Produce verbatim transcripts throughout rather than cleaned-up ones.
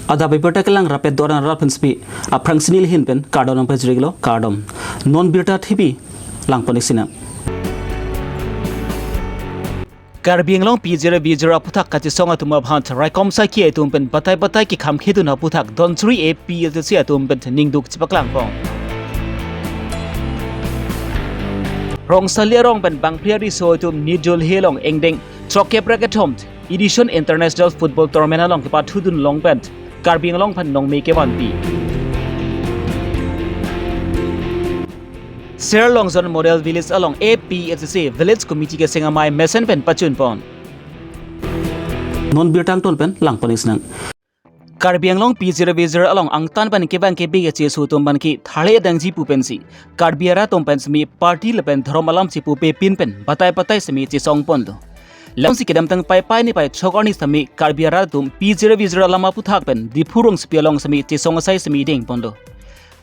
Adap abirta kelang rapet doran rap pensi aphrangsi neli ahin pen kardom nangpajirlo, kardom. Non birta thipi langpon-ik sinang. Karbi Anglong P zero V zero aphuthak kachesong atum aphan raikom saikhi atum pen batai batai kekham khedun aphuthak Dhansiri A P H L C atum pen ningduk chepaklangpon. Rongsali arong pen bangphli ariso atum New Delhi along angdeng throkkep ra kethom Edison International Football Tournament along kepathudun long pen Karbi Anglong aphan nongme kevanpi. Ser Longjon Model Village along A P H L C Village Committee keseng amei mesen pen pachunpon. Non birta angton pen langpon-ik sinang. Karbi Anglong P zero V zero along angtan pen kevang kebe kacheso atum aphan ketharli dangji pu pensi Karbi arat atum pen semi party lapen dhorom alam chepupe pin pen batai batai semi chesongpon do. Lamsi kedamtang Paipai niphai throk arni semi Karbi arat atum P zero V zero alam aphuthak pen Diphu rongsopi along semi chesong asai semi dengpon do.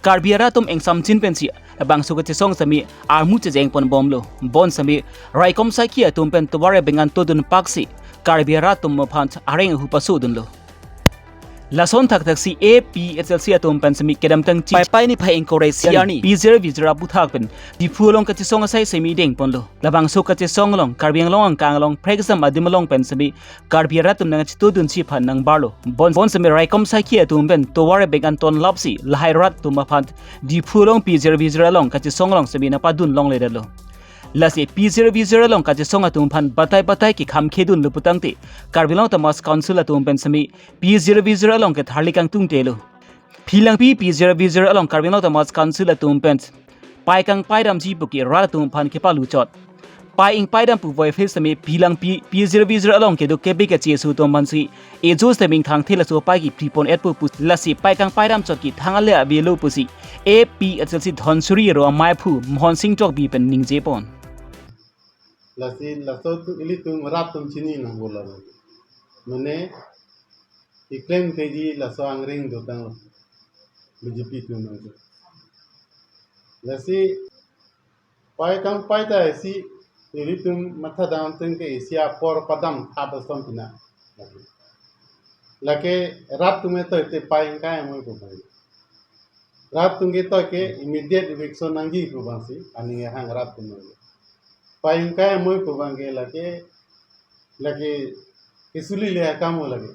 Karbi arat atum ingsamjin pensi labangso kachesong semi armu chejengpon bomlo. Bonsemi raikom saikhi atum pen tovar abeng an todun paksi Karbi arat atum aphan areng ahu pasodunlo. Lason thakthaksi A P H L C atum pen semi kedamtang chi Paipai niphai ingkoi ra isi arni P zero V zero aphuthak pen Diphu along kachesong asai semi dengponlo. Labangso kachesong along Karbi Anglong angkang along phrekjam adim along pen semi Karbi arat atum nangchetudunji aphan nangbarlo. Bon, bonsemi raikom saikhi atum pen tovar abeng an tonlapsi lahai rat atum aphan Diphu along P zero V zero along kachesong along semi nangpadun longledetlo. Lasi P zero V zero along kachesong atum aphan batai batai kekham khedunlo putangte Karbi Anglong Autonomous Council atum pen semi P zero V zero along ketharli kangtungtelo. Philangpi P zero V zero along Karbi Anglong Autonomous Council atum pen pai kangpaidamji pu ke rat atum aphan kepaluchot. Pai ingpaidam pu voiphil semi Philangpi P zero V zero along kedo kebe kacheso atum aphansi ejo semi ingthangthe laso pai kepripon-etpo pu lasi pai kangpaidam chot ke thang ale avelo pusi A P H L C Dhansiri aro amaiphu Mohon Sing Tokbi pen ningjepon. Lasi laso tu ilitum rat atum chini nangbola. Mane iklem teji laso angring dotang B J P atum nangji. Lasi pai kangpaida isi ilitum mathadam tengke isi apor padam thap asom pina. Lake rat atum etoite pai ingkai amoi pu abang. Rat atum ke toike immediate eviction nangji pu abangsi aning ahang rat atum nangji. Pai ingkai amoi pu abang ke lake, lake kesuli le akam lake.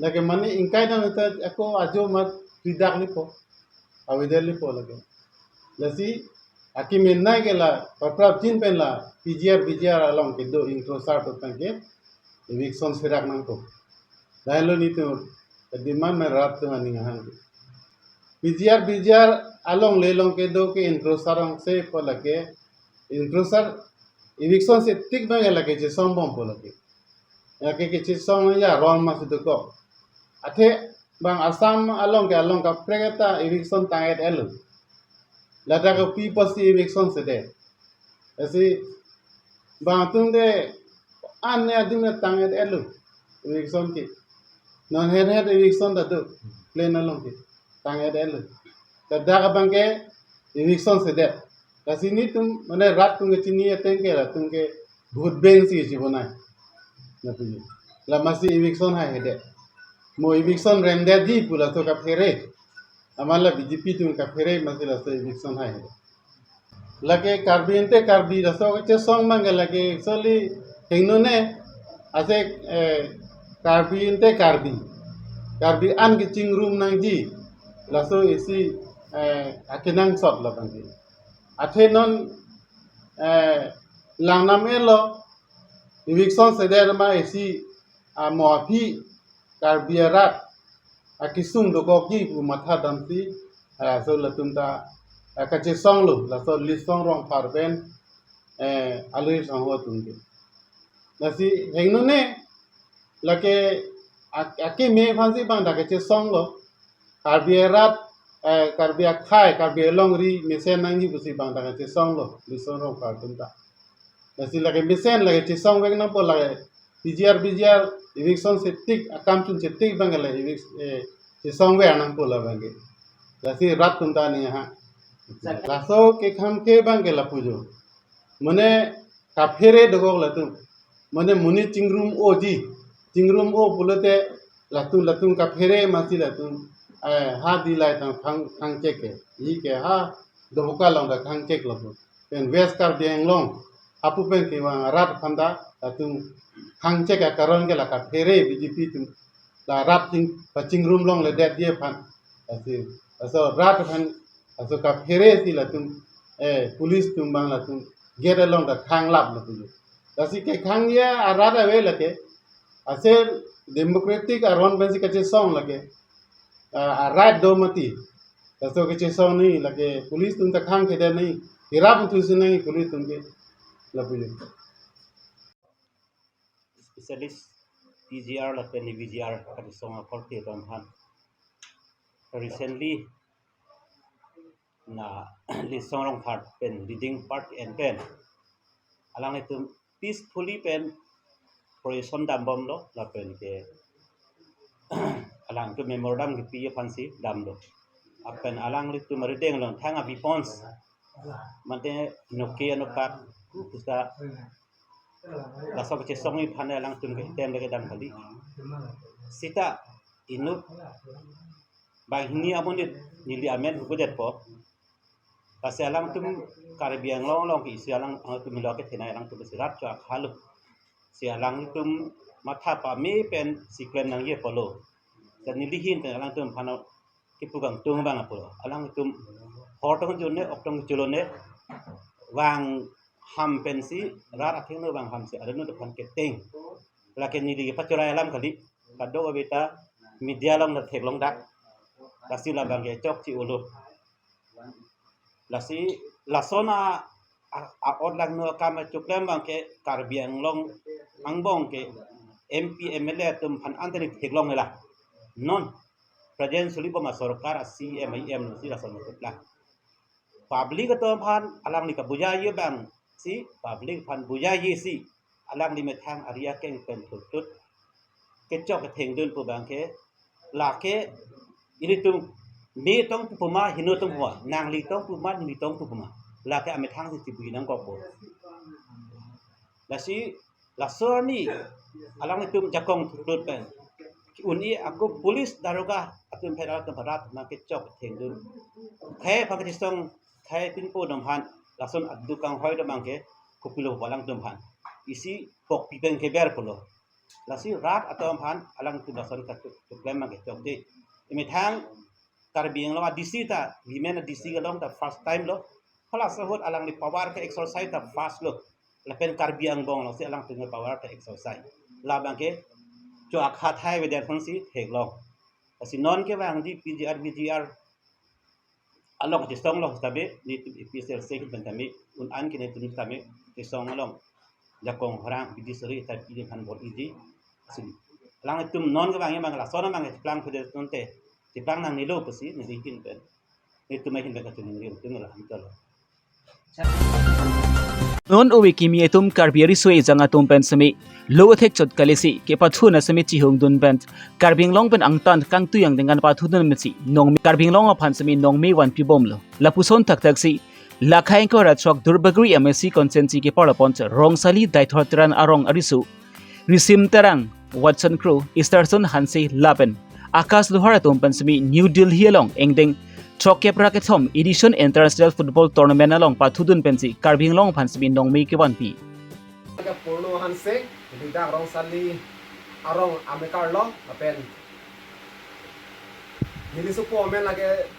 Lake mane ingkaidam ita ako ajo mat tidak lipo. Avedetlipo lake. Lasi akimi nai ke la paprap jin pen la P G R V G R along kedo ingkrosar atum pen ke eviction serak nangpo. Lahelo nelitum demand me rat atum aning ahang. P G R V G R along le along kedo ke ingkrosar along se po lake ingkrosar eviction se tik abang lake chesong bompo lake. Lake kechesong ya ron mas dokok. Athe bang Assam along ke along kaprek ta eviction tang-et-etlo. Lata ke pi pasi eviction sedet. Lasi bang atum de an ne adim ne tang-et-etlo eviction ke. Non her her eviction ta do plain along ke tang-et-etlo. Ladak abang ke eviction sedet. Lasi nelitum mane rat atum ke chini ateng ke latum ke vote bank si chibonai. Lapu. La masi eviction hai hedet. Mo eviction remdetji pu laso kaphere. Amat la B J P atum kaphere masi laso eviction hai hedet. Lake Karbi ante Karbi laso kachesong abang ke lake actually hingno ne ase, eh, Karbi ante Karbi. Karbi an kechingrum nangji. Laso isi, eh, akenangsot labang ke. Athe non, eh, langnam elo, eviction sedet ma isi, ah, mo aphi Karbi arat akesung dokokji pu mathadamsi, ah, laso latum ta, ah, kachesonglo, laso Litsong Rongphar pen, eh, alir sangho atum ke. Lasi hingno ne, lake ak-, akimi aphansi bang dak kachesonglo. Karbi arat, eh, Karbi akhei, Karbi alongri mesen nangji pusi bang dak kachesonglo, Litsong Rongphar atum ta. Lasi lake mesen lake chesongvek nangpo lake P G R V G R eviction se tik, akam chun se tik abang lake evic-, eh, chesongver nangpo labang ke. Lasi rat atum ta aning ahang. Laso kekham ke abang ke lapu jo. Mane kaphere dokok latum. Mane monit chingrum-oji. Chingrum-o pulote Latum latum kaphere masi latum, eh, ha dilai tang khang khangchek ke. Hi ke ha Doboka along ta khangchek lo. Pen West Karbi Anglong hapu pen kevang arat aphan ta latum khangchek akaron ke la kaphere B J P atum la rat ting pachingrum longledet aphan. Lasi, laso rat aphan, laso kaphere si latum, eh, police atum abang latum gate along ta khanglap latum. Lasi kekhangji arat ave lake. Ase democratic aron pensi kachesong lake. Ah, a right do mati. Laso kachesong ni lake police atum ta khangkhedet ni. Hirap atum si nang police atum ke. Lapu ye. Specialist P G R lapen V G R kachesong akorte atum aphan. Recently, na Litsong Rongphar pen leading part en pen alanglitum peacefully pen procession dambomlo lapen ke alangtum memorandum kepi aphansi damlo. Lapen alanglitum arideng along thang a weapons mate noke anopak kukusa laso kachesongji aphan alangtum ke tem lake dam kali. Sita inut banghini amonit neli amen hukudetpo. Lasi alangtum Karbi Anglong along ke isi alang, alangtum helo kethenei alangtum si rat cho akhalo. Si alangtum matha pame pensi klem nangji apotlo. Dan neli ahin pen alangtum aphan kepu kangtung abang apotlo. Alangtum hor tong jone, ok tong jolone, vang ham pensi rat athengno vang ham si arnu aphan keteng. Lake neli kepachorai alam kali. Kadokave ta media along ta theklong dak. Lasi labang ke chokche ulo. Lasi lason a, a, a-ot langno akam achoklem abang ke Karbi Anglong angbong ke M P M L A atum aphan an ta neli theklong hela. Non present solibom asorkar a C M I M si lason achoklem. Public atum aphan alangli kabujaiji abang si public aphan bujaiji si alangli methang ari akeng pen thutthut kechok kethengdun pu abang ke lake ilitum me tong pu puma, heno tong pu puma, nangli tong pu puma, neli tong pu puma, lake amethang si chibu nangkokpo. Lasi laso arni alanglitum jakong thutthut pen un-e ako police daroga atum pheral atum pherat nangkechok thengdun. Khei aphan kachesong, khei pinpo atum aphan lason aduk kanghoi atum abang ke kopilo pu alangtum aphan isi pokpi pen keber pulo. Lasi rat atum aphan alangtum lason kachok, choklem abang ke chokche. Emethang Karbi Anglong a D C ta, women a D C along ta first time lo. Hala ahut alangli power ke exercise ta first lo. Lapen Karbi angbong alongsi alangtum power ke exercise. Labang ke cho akha thai veden phansi theklong. Lasi non kevangji P G R, V G R along kachesong along sitame, nelitum A P H L C ahin pen tame, un-an ke nelitum sitame, kachesong along jakong horang bidi seri tapi iphan bor-iji. Lasi alangtum non kevangji abang lason abang cheplang pede tonte, cheplang nangnelo pusi neli ahin pen, nelitum ahin pen kachiningri tum la ham tolo. Non ove kimi atum Karbi ariso ejang atum pen semi lo thekchot kali si kepathu na semi chihungdun pen Karbi Anglong pen angtan kangtui angdeng an pathudun mesi nongme Karbi Anglong aphan semi nongme vanpibomlo. Lapuson thakthak si Lakha ingkoi ra throk Duarbagori M A C constituency keparlo ponche Rongsali Deithor Teron arong ariso Risim Terang, Watson Kro, Easterson Hanse lapen Akash Lohar atum pen semi New Delhi along ingdeng throkkep ra kethom Edison International Football Tournament along pathudun pensi Karbi Anglong aphan semi nongme kevanpi. Purno Hanse, didak Rongsali arong amekar lo, lapen neli sopo amen lake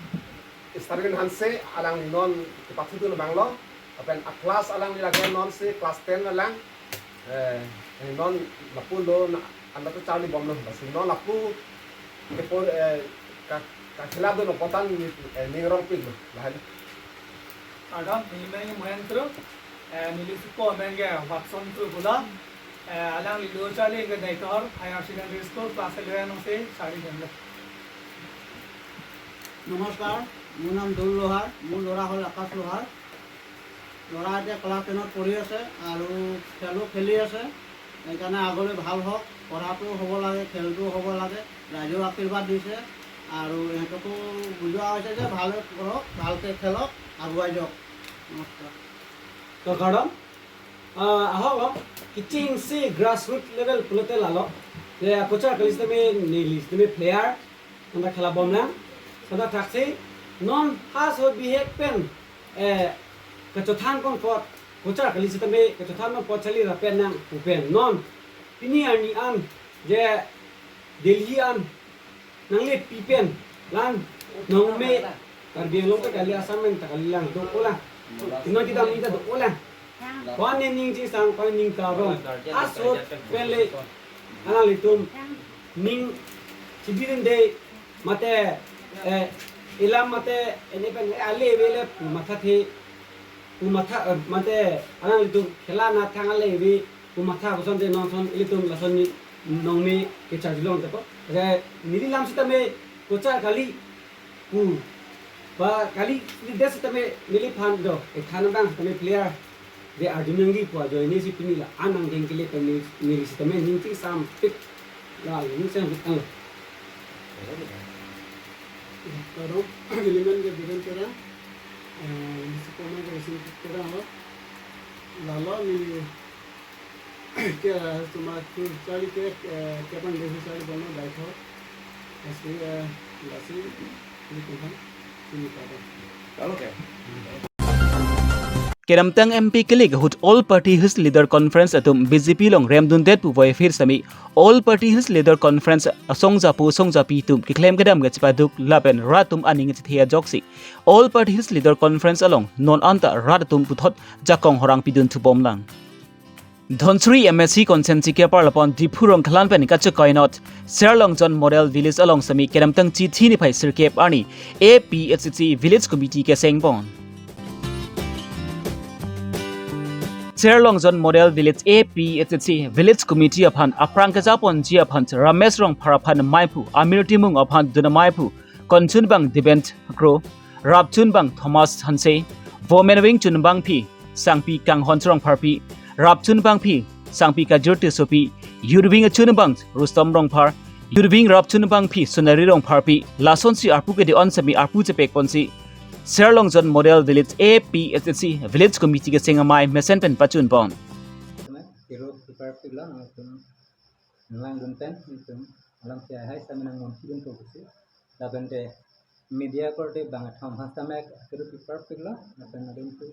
Starwin Hanse, alangli non kepathudun abang lo. Lapen a class alangli lake non si class ten alang. Eh, non lapu lo na anda tu charlibomlo. Lasi non lapu kepo, eh, ka, kakhela do no potan ni, eh, ning rongpik lo. Lahai. Kardom, neli amen Mohen Kro, eh, neli sopo amen ke Watson Kro pulo. Eh, alangli lo charli ke Deithor Higher Secondary School class eleven alongsi charlidunlo. নমস্কাৰ, মোৰ নাম দৌল লোহাৰ, মোৰ ল'ৰা হ'ল আকাশ লোহাৰ। ল'ৰা এতিয়া ক্লাছ টেনত পঢ়ি আছে আৰু খেলো খেলি আছে। সেইকাৰণে আগলৈ ভাল হওক, পঢ়াটোও হ'ব লাগে, খেলটোও হ'ব লাগে, ৰাইজেও আশীৰ্বাদ দিছে আৰু ইহঁতকো বুজোৱা হৈছে যে ভালে পঢ়ক, ভালকৈ খেলক, আগুৱাই যাওক। নমস্কাৰ। Kardom, ah, ahok lo, kechengsi grassroots level pulote lalo. Te kochar kali sitame neli sitame player anta khelabomlang. Seta thaksi non ha so bihek pen, eh, kachothan pon pot, kochar kali sitame kachothan pon pot charli ra pen nang pu pen non pini arni an je Delhi an nanglepi pen lan nongme Karbi Anglong ta kali, Assam pen ta kalilang, do-olang. Inut kedam ni ta do-olang. Ko-an ne ning chingsam, ko-an ning karong. Asot pen le alanglitum ning chibirin de mate, eh, ilam mate, ene pen, eh, ale vele pu mathathe, pu matha, eh, mate alanglitum khela na thang ale ve pu matha koson te non son ilitum lason ni nongme kecharjulong te ko. Re neli lam sitame kochar kali pu ba kali, neli des sitame neliphan do, eh, than abang sitame player de arjunangji pu ajoine si pini la-an angdeng kele pen neli, neli sitame ning chingsampik la ning chingsampik ang. Kardom, neli men ke Biren Terang, eh, neli si former President Terang lo. Lalo neli ke, eh, cuma tu charli ke, eh, kepang desi charlibomlo daitho. Asli, eh, lasi, neli tuhan, neli kardom. Kalau ke? Kedamtang M P kelik ahut All Party Hills Leader Conference atum B J P along remdundet pu voiphit sitame All Party Hills Leader Conference asong japo asong japi atum keklem kedam ke chepaduk lapen rat atum aning chethe ajoksi All Party Hills Leader Conference along non anta rat atum puthot jakong horang pidun thubomlang. Dhansiri M A C constituency keparlapon Diphu Rongkhalan pen kachekoinot Serlongjon Model Village along sitame kedamtang Chithi niphai sirkep arni A P H L C Village Committee kesengpon. Serlongjon Model Village A P H L C Village Committee aphan aphrang kejaponji aphan Ramesh Rongphar aphan maiphu, Amir Timung aphan dun maiphu, konchunbang Diben Kro, rapchunbang Thomas Hanse, Women Wing chunbangpi Sangpi Kanghon Rongpharpi, rapchunbangpi Sangpi Kajir Tissopi, Youth Wing achunbang Rustom Rongphar, Youth Wing rapchunbangpi Sonari Rongpharpi, lasonsi arpu kede-on sitame arpu chepekponsi Serlongjon Model Village A P H L C Village Committee keseng amei mesen pen pachunpon. Kiro prepare pigla nangtum nanglang dun pen nangtum alam si hai sitame nangmonsi dun po pusi. Lapen te media korte bang athom ha sitame kiro prepare pigla lapen adin tu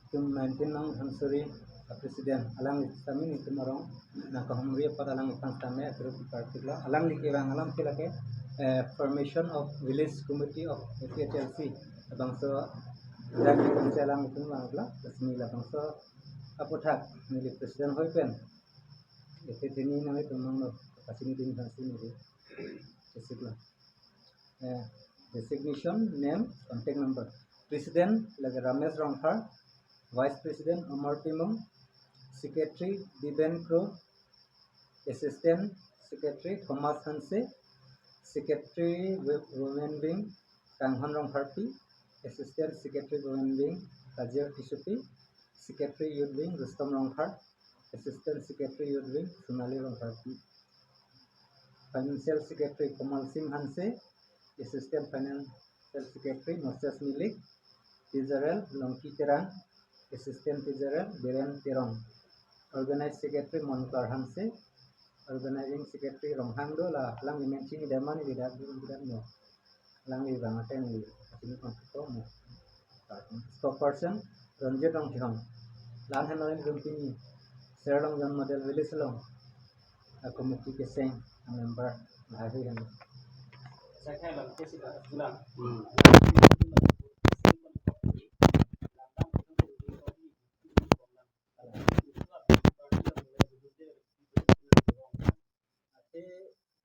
tum nineteen nong Dhansiri a president alangli sitame nelitum arong nangkahumri apot alangliphan sitame kiro prepare pigla. Alangli kevang alam ke lake, eh, formation of village committee of A P H L C. Labangso dan di konsel alanglitum vangla, terus neli labangso aputhak neli president hoi pen. Ete tini nang itu nang lo, kasini tini kasini di. Kesikla. Eh, designation, name, contact number. President lake Ramesh Rongphar, Vice President Amar Timung, Secretary Diben Kro, Assistant Secretary Thomas Hanse, Secretary Wo-, Women Wing Kanghon Rongpharpi, Assistant Secretary Women Wing Kajir Tissopi, Secretary Youth Wing Rustom Rongphar, Assistant Secretary Youth Wing Sonali Rongpharpi, Financial Secretary Kamal Singh Hanse, Assistant Financial Secretary Moses Milik, Treasurer Longki Terang, Assistant Treasurer Biren Terang, Organized Secretary Monkar Hanse, Organizing Secretary Ronghang do la lang dimension di daman di dak di dak no. Alangli bang ateng di sini kong kong mo. Spokesperson Ranjit Rongchihong. Lan hen lain rum pini Serlongjon Model Village along a committee keseng a member lahai hen. Ate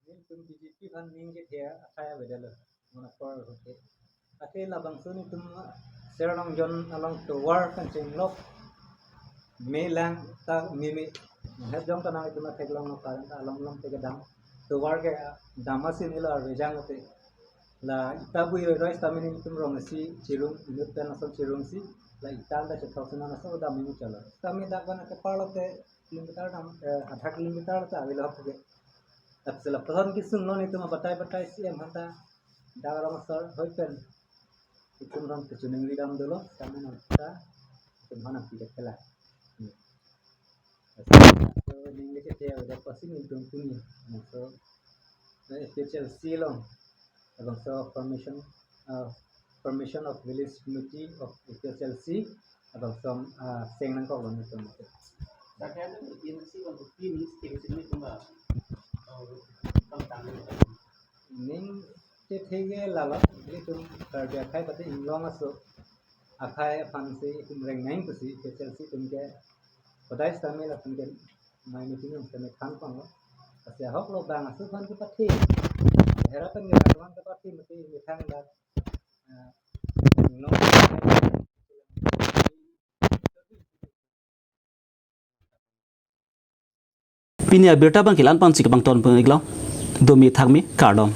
nelitum B J P aphan ning kethe athai avedetlo. Mona por hote. Ate labangso nelitum Serlongjon along tovar kan chenglok. Me lang ta meme. Hep jong ta nang itum atheklong no karan ta along long te kedam. Tovar ke dam asi nilo arvejang te. La ita bui roi roi sitame nelitum rong si chirung, inut pen ason chirung si. La ita anta chethok sina ason dam ini chalo. Sitame dak ban ke parlo te kilometer dam, eh, adha kilometer ta avelo hok ke. Apsela person kesung lo nelitum batai batai C M hanta dak rong asor hoi pen. Itum rong kechiningri dam dolo, sitame nang ta itum hana pide kela. Hmm. So, ning le kete ada pasi ningtum puni. So, eh, A P H L C along, abangso formation, uh, formation of village committee of A P H L C, abangso, uh, seng nangkok lo ningtum. Sakan A P H L C bang kupi ni skim sini tumba. Oh, tang tang. Ning kethege lalo, ilitum Karbi akhai pati inglong aso akhai aphan si itum reng nang pusi A P H L C atum ke kodai stamil atum ke mai meeting ang semi than pang lo. Kasi ahok lo bang aso aphan ke pati. Hera pen ngira aphan ke pati mati mithang dak, eh, inglong. Pini abirta bang ke la-an pen si kebang ton pun iklo. Domi thakmi kardom.